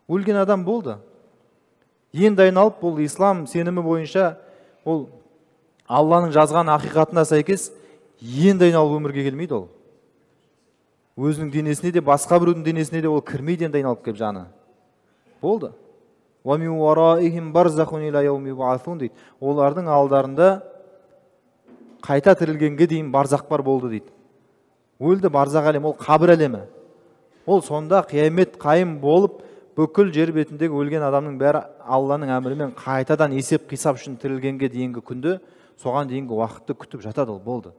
Өлген адам болды. Енді айналып, бұл ислам сенімі бойынша, ол Алланың жазған ақиқатына сәйкес енді айналып өмірге келмейді ол. Өзінің денесіне де, басқа біреудің денесіне де ол кірмейді енді айналып келіп жаны. Болды. Дейді. Олардың алдарында қайта тірілгенге дейін барзақ бар болды дейді. Өлді, барзақ әлем, ол қабір әлемі. Ол сонда қиямет қайым болып, бүкіл жер бетіндегі өлген адамның бәрі Алланың әмірімен қайтадан есеп қисап үшін тірілгенге дейінгі күнді, соған дейінгі уақытты күтіп жатады ол, болды.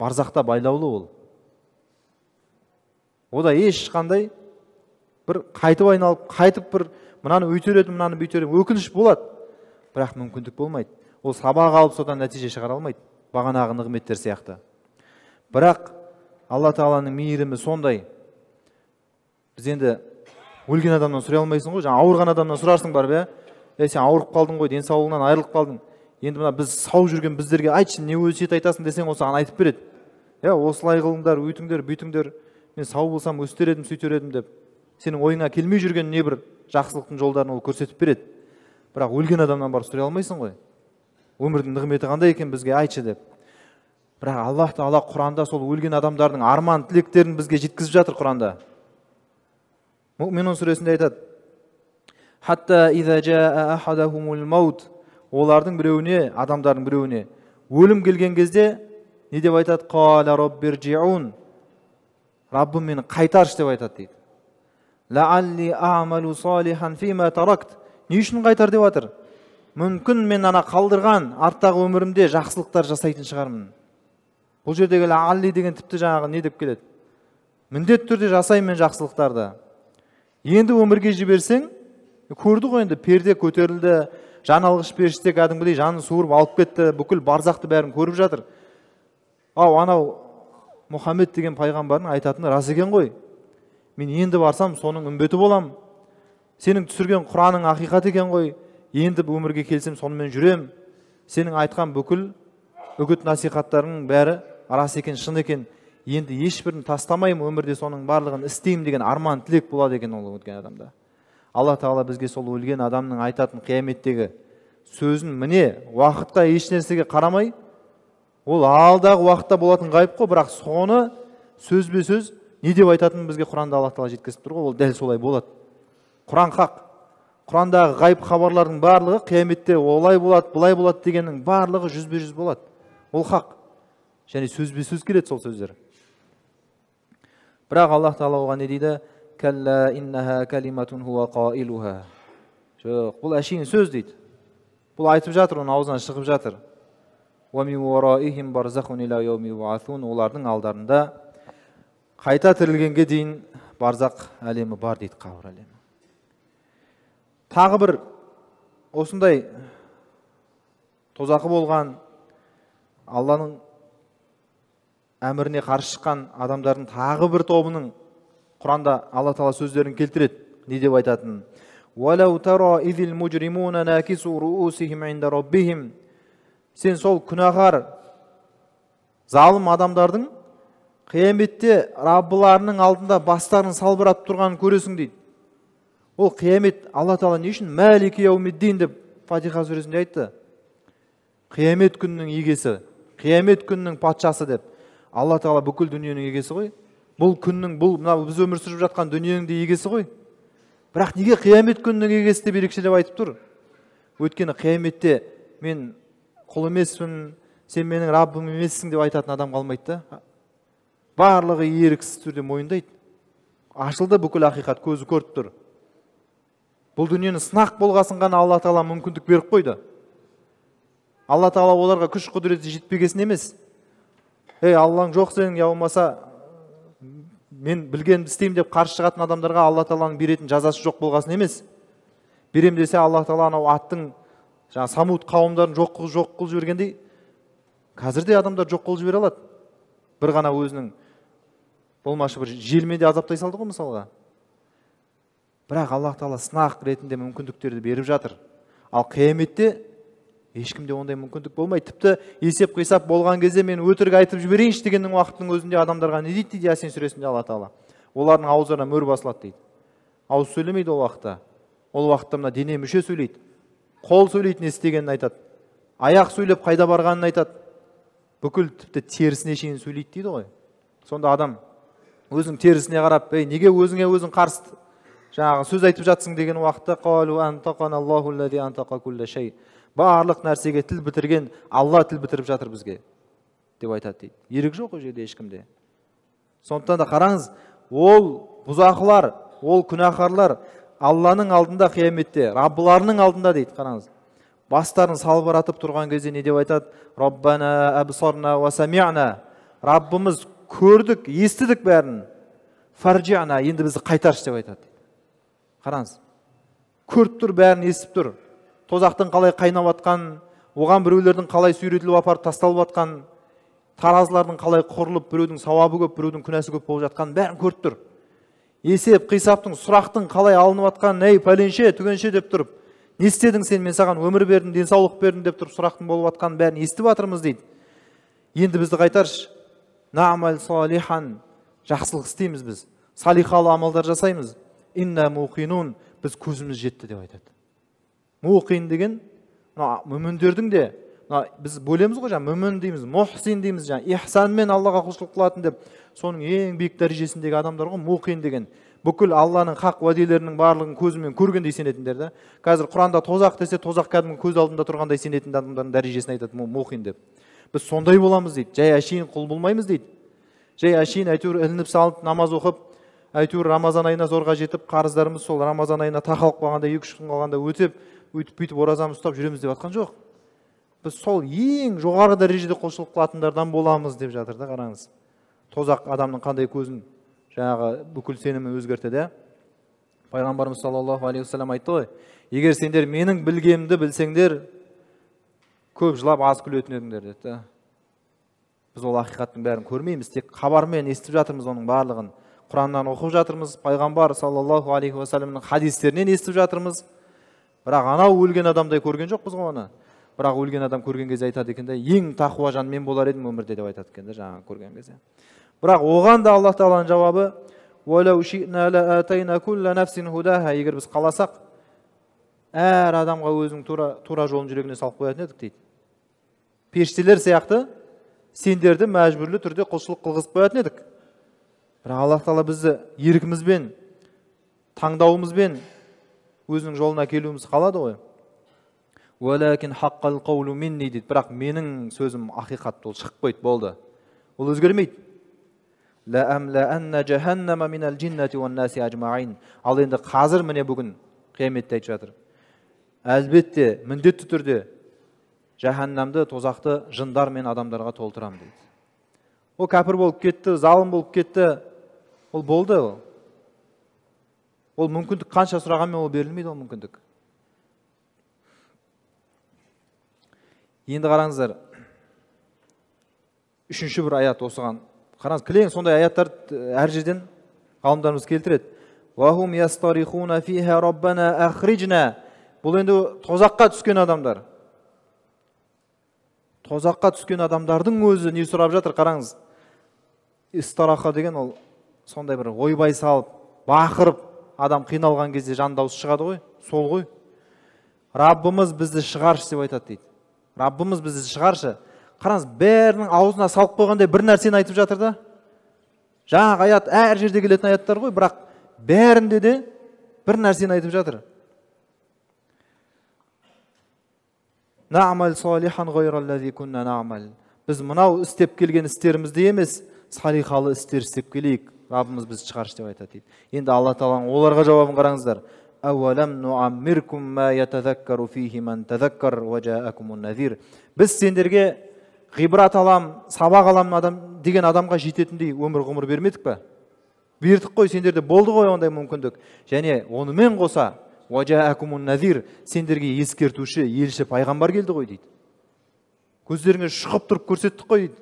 Барзақта байлаулы ол. Ода ешқандай бір қайтып айналып, қайтып бір мынаны өйтер едім, мынаны бүйтер едім, өкініш болады, бірақ мүмкіндік болмайды. Ол сабақ алып содан нәтиже шығара алмайды, бағанағы нығметтер сияқты. Бірақ Алла Тағаланың мейірімі сондай. Біз енді өлген адамнан сұрай алмайсың ғой, жаңа ауырған адамнан сұрарсың барып, иә? Е, сен ауырып қалдың ғой, денсаулығыңнан айырылып қалдың. Енді мына біз сау жүрген біздерге айтшы, не өсиет айтасың десең, ол саған айтып береді. Иә, осылай қылыңдар, өйтіңдер, бүйтіңдер, мен сау болсам өстер едім, сөйтер едім деп. Сенің ойыңа келмей жүрген небір жақсылықтың жолдарын ол көрсетіп береді. Бірақ өлген адамнан барып сұрай алмайсың ғой. Өмірдің нығметі қандай екен бізге айтшы деп. Бірақ Аллах Тағала Құранда сол өлген адамдардың арман тілектерін бізге жеткізіп жатыр Құранда. Муминун сүресінде айтады. Хатта иза жаа ахадахумул маут. Олардың біреуіне, адамдардың біреуіне өлім келген кезде не деп айтады? Қала роббиржиун. Раббым мені қайтаршы деп айтады дейді. Лаалли а'малу салихан фима таракт. Не үшін қайтар деп жатыр? Мүмкін мен ана қалдырған арттағы өмірімде жақсылықтар жасайтын шығармын. Бұл жердегі лаалли деген тіпті жаңағы не деп келеді? Міндетті түрде жасаймын мен жақсылықтарды. Енді өмірге жіберсең, көрді ғой енді, перде көтерілді, жан алғыш періште кәдімгідей жанын суырып алып кетті, бүкіл барзақты бәрін көріп жатыр. Ау, анау Мұхаммед деген пайғамбардың айтатыны рас екен ғой. Мен енді барсам соның үмбеті болам. Сенің түсірген Құраның ақиқат екен ғой. Енді өмірге келсем сонымен жүрем. Сенің айтқан бүкіл үгіт насихаттарының бәрі рас екен, шын екен. Енді ешбірін тастамаймын, өмірде соның барлығын істеймін деген арман тілек болады екен ол өлген адамда. Алла Тағала бізге сол өлген адамның айтатын қияметтегі сөзін міне уақытқа еш нәрсеге қарамай, ол алдағы уақытта болатын ғайып қой, бірақ соны сөзбе сөз не деп айтатынын бізге Құранда Алла Тағала жеткізіп тұр ғой, ол дәл солай болады. Құран хақ. Құрандағы ғайып хабарлардың барлығы қияметте олай болады, былай болады дегеннің барлығы жүзбе-жүз болады. Ол хақ. Және сөзбе сөз келеді сол сөздер. Бірақ Аллах Тағала оған не дейді? Кәллә иннаха калиматун хуа қаилуха. Жоқ, бұл әшейін сөз дейді. Бұл айтып жатыр, оның аузынан шығып жатыр. Уа мин уараихим барзахун иля яуми юбасун. Олардың алдарында қайта тірілгенге дейін барзақ әлемі бар дейді, қабір әлемі. Тағы бір осындай тозақы болған, Алланың әміріне қарсы шыққан адамдардың тағы бір тобының Құранда Алла Тағала сөздерін келтіреді. Не деп айтатынын? «Уалау тара изил мужримуна накису руусихим инда раббихим». Сен сол күнәһар, залым адамдардың қияметте Раббыларының алдында бастарын салбыратып тұрғанын көресің дейді. Ол қиямет Алла Тағала не үшін Мәлики яумиддин деп Фатиха сүресінде айтты? Қиямет күнінің егесі, қиямет күнінің патшасы деп. Алла Тағала бүкіл дүниенің егесі ғой. Бұл күннің, бұл мына біз өмір сүріп жатқан дүниенің де егесі ғой. Бірақ неге қиямет күнінің егесі деп ерекшелеп айтып тұр? Өйткені қияметте мен құл емеспін, сен менің Раббым емессің деп айтатын адам қалмайды да. Барлығы еріксіз түрде мойындайды. Ашылды бүкіл ақиқат, көзі көріп тұр. Бұл дүниені сынақ болғасын ғана Алла Тағала мүмкіндік беріп қойды. Алла Тағала оларға күш құдіреті жетпегесін емес. Ей, Аллаң жоқ сенің, я болмаса мен білгенімді істеймін деп қарсы шығатын адамдарға Алла Тағаланың беретін жазасы жоқ болғасын емес. Берем десе Алла Тағала анау аттың жаңа Самуд қауымдарын жоқ қылып жібергендей, қазір де адамдар жоқ қылып жібере алады. Бір ғана өзінің болмашы бір желмен де азаптай салды ғой мысалға. Бірақ Аллах Тағала сынақ ретінде мүмкіндіктерді беріп жатыр. Ал қияметте ешкімде ондай мүмкіндік болмайды. Тіпті есеп қисап болған кезде мен өтірік айтып жіберейінші дегеннің уақытының өзінде адамдарға не дейді дейді Ясин сүресінде Алла Тағала? Олардың ауыздарына мөр басылады дейді. Ауыз сөйлемейді ол уақытта. Ол уақытта мына дене мүше сөйлейді, қол сөйлейді, не істегенін айтады, аяқ сөйлеп қайда барғанын айтады, бүкіл тіпті терісіне шейін сөйлейді дейді ғой. Сонда адам өзінің терісіне қарап, ей, неге өзіңе өзің қарсы жаңағы сөз айтып жатсың деген уақытта, барлық нәрсеге тіл бітірген Алла тіл бітіріп жатыр бізге деп айтады дейді. Ерік жоқ ол жерде ешкімде. Сондықтан да қараңыз, ол бұзақылар, ол күнәһарлар Алланың алдында қияметте, Раббыларының алдында дейді, қараңыз. Бастарын салбыратып тұрған кезде не деп айтады? Раббана абсарна ва сами'на. Раббымыз, көрдік, естідік бәрін. Фаржи'на, енді бізді қайтаршы деп айтады. Қараңыз. Көріп тұр, бәрін естіп тұр. Тозақтың қалай қайнап атқанын, оған біреулердің қалай сүйретіліп апарып тасталып атқанын, таразылардың қалай құрылып, біреудің сауабы көп, біреудің күнәсі көп болып жатқанын бәрін көріп тұр. Есеп, қисаптың, сұрақтың қалай алынып атқанын, ей, пәленше, түгенше деп тұрып, не істедің сен, мен саған өмір бердім, денсаулық бердім деп тұрып, сұрақтың болып атқанын бәрін естіп жатырмыз дейді. Енді бізді қайтаршы. Нa'мал салихан, жақсылық істейміз біз, салихалы амалдар жасаймыз. Инна муқинун, біз көзіміз жетті деп айтады. Муқин деген мына мүміндердің де, мына біз бөлеміз ғой, жаңа мүмін дейміз, мухсин дейміз, жаңа ихсанмен Аллаға құлшылық қылатын деп, соның ең биік дәрежесіндегі адамдар ғой муқин деген. Бүкіл Алланың хақ уәделерінің барлығын көзімен көргендей сенетіндер да. Қазір Құранда тозақ десе, тозақ кәдімгі көз алдында тұрғандай сенетін адамдардың дәрежесін айтады муқин деп. Біз сондай боламыз дейді. Жай әшейін құл болмаймыз дейді. Жай әшейін әйтеуір ілініп салып намаз оқып, әйтеуір Рамазан айына зорға жетіп, қарыздарымыз сол Рамазан айына тақалып қалғанда, 2-3 күн қалғанда өтеп, өйтіп бүйтіп оразамызды ұстап жүреміз деп жатқан жоқ. Біз сол ең жоғары дәрежеде құлшылық қылатындардан боламыз деп жатыр да, қараңыз. Тозақ адамның қандай көзін жаңағы бүкіл сенімін өзгертеді. Пайғамбарымыз саллаллаху алейхи уассалам айтты ғой, егер сендер менің білгенімді білсеңдер, көп жылап аз күлетін едіңдер деді. Біз ол ақиқаттың бәрін көрмейміз, тек хабармен естіп жатырмыз оның барлығын. Құраннан оқып жатырмыз, пайғамбар саллаллаху алейхи уассаламның хадистерінен естіп жатырмыз. Бірақ анау өлген адамдай көрген жоқпыз ғой оны. Бірақ өлген адам көрген кезде айтады екен да, ең тақуа жан мен болар едім өмірде деп айтады екен да, жаңағы көрген кезде. Бірақ оған да Аллах тағаланың жауабы, егер біз қаласақ, әр адамға өзінің тура жолын жүрегіне салып қоятын едік дейді. Періштелер сияқты сендерді мәжбүрлі түрде құлшылық қылғызып қоятын едік. Бірақ Аллах тағала бізді еркімізбен, таңдауымызбен өзінің жолына келуіміз қалады ғой. Дейді. Бірақ менің сөзім ақиқат, ол шығып қойды, болды. Ол өзгермейді. Ал енді қазір міне бүгін қияметте айтып жатыр. Әлбетте, міндетті түрде жаһаннамды, тозақты жындар мен адамдарға толтырамын дейді. Ол кәпір болып кетті, залым болып кетті, ол болды. Ол мүмкіндік қанша сұрағанмен ол берілмейді, ол мүмкіндік. Енді қараңыздар, үшінші бір аят осыған. Қараңыз, кілең сондай аяттар әр жерден ғалымдарымыз келтіреді. Бұл енді тозаққа түскен адамдар. Тозаққа түскен адамдардың өзі не сұрап жатыр, қараңыз. Истараха деген ол сондай бір ойбай салып, бақырып, адам қиналған кезде жан дауысы шығады ғой, сол ғой. Раббымыз бізді шығаршы деп айтады дейді. Раббымыз бізді шығаршы. Қараңыз, бәрінің аузына салып қойғандай бір нәрсені айтып жатыр да. Жаңағы аят әр жерде келетін аяттар ғой, бірақ бәрінде де бір нәрсені айтып жатыр. Біз мынау істеп келген істерімізді емес, салихалы істер істеп келейік, Раббымыз бізді шығаршы деп айтады дейді. Енді Алла тағаланың оларға жауабын қараңыздар. Біз сендерге ғибрат алам, сабақ алам адам деген адамға жететіндей өмір ғұмыр бермедік пе? Бердік қой, сендерде болды ғой ондай мүмкіндік. Және онымен қоса сендерге ескертуші елші пайғамбар келді ғой дейді. Көздеріңе шұқып тұрып көрсеттік қой дейді.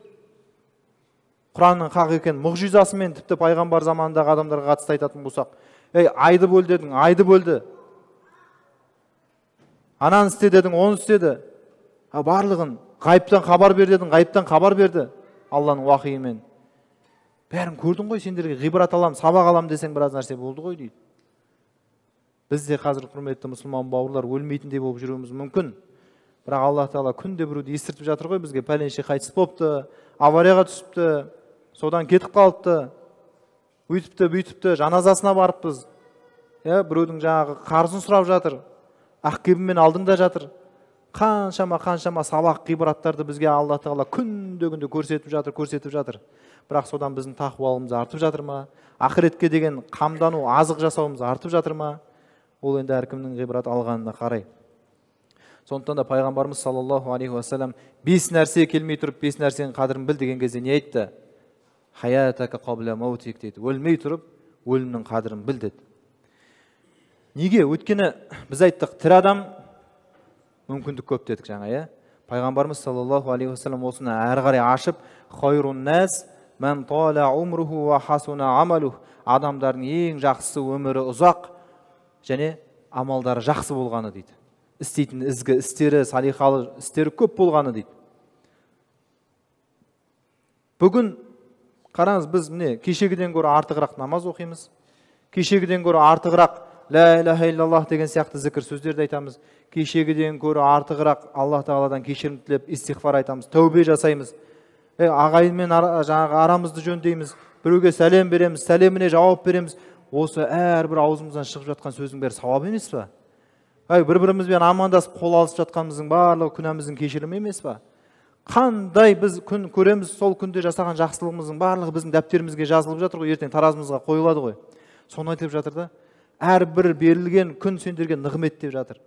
Құранның хақ екенін мұғжизасымен тіпті пайғамбар заманындағы адамдарға қатысты айтатын болсақ, ей, айды бөл дедің, айды бөлді. Ананы істе дедің, оны істеді. Барлығын ғайыптан хабар бер дедің, ғайыптан хабар берді Алланың уахиымен. Бәрін көрдің ғой, сендерге ғибрат алам, сабақ алам десең біраз нәрсе болды ғой дейді. Біз де қазір, құрметті мұсылман бауырлар, өлмейтіндей болып жүруіміз мүмкін. Бірақ Алла Тағала күнде біреуді естіртіп жатыр ғой бізге, пәленше қайтыс болыпты, аварияға түсіпті, содан кетіп қалыпты, өйтіпті, бүйтіпті, жаназасына барыппыз. Иә, біреудің жаңағы қарызын сұрап жатыр, ақ кебінмен алдыңда жатыр. Қаншама, қаншама сабақ, ғибраттарды бізге Алла Тағала күнде-күнде көрсетіп жатыр, көрсетіп жатыр. Бірақ содан біздің тақуалығымыз артып жатыр ма? Ақыретке деген қамдану, азық жасауымыз артып жатыр ма? Ол енді әркімнің ғибрат алғанына қарай. Сондықтан да пайғамбарымыз саллаллаху алейхи уассалам 5 нәрсе келмей тұрып, 5 нәрсенің қадірін біл деген кезде не айтты? Хаятака қабла маутик дейді. Өлмей тұрып, өлімнің қадірін біл деді. Неге? Өйткені біз айттық, тірі адам мүмкіндік көп дедік жаңа, иә? Пайғамбарымыз саллаллаху алейхи уассалам осыны әрі қарай ашып, хайрун нас ман тала умруху ва хасуна амалух. Адамдардың ең жақсысы өмірі ұзақ және амалдары жақсы болғаны дейді. Істейтін ізгі істері, салихалы істері көп болғаны дейді. Бүгін қараңыз, біз міне кешегіден гөрі артығырақ намаз оқимыз, кешегіден гөрі артығырақ ля иляха иллаллах деген сияқты зікір сөздерді айтамыз, кешегіден гөрі артығырақ Алла Тағаладан кешірім тілеп истиғфар айтамыз, тәубе жасаймыз, ағайынмен жаңағы арамызды жөндейміз, біреуге сәлем береміз, сәлеміне жауап береміз. Осы әрбір аузымыздан шығып жатқан сөздің бәрі сауап емес па? Бір-бірімізбен амандасып қол алысып жатқанымыздың барлығы күнәміздің кешірімі емес па? Қандай біз күн көреміз, сол күнде жасаған жақсылығымыздың барлығы біздің дәптерімізге жазылып жатыр ғой, ертең таразымызға қойылады ғой. Соны айтып жатыр да, әрбір берілген күн сендерге нығмет деп жатыр.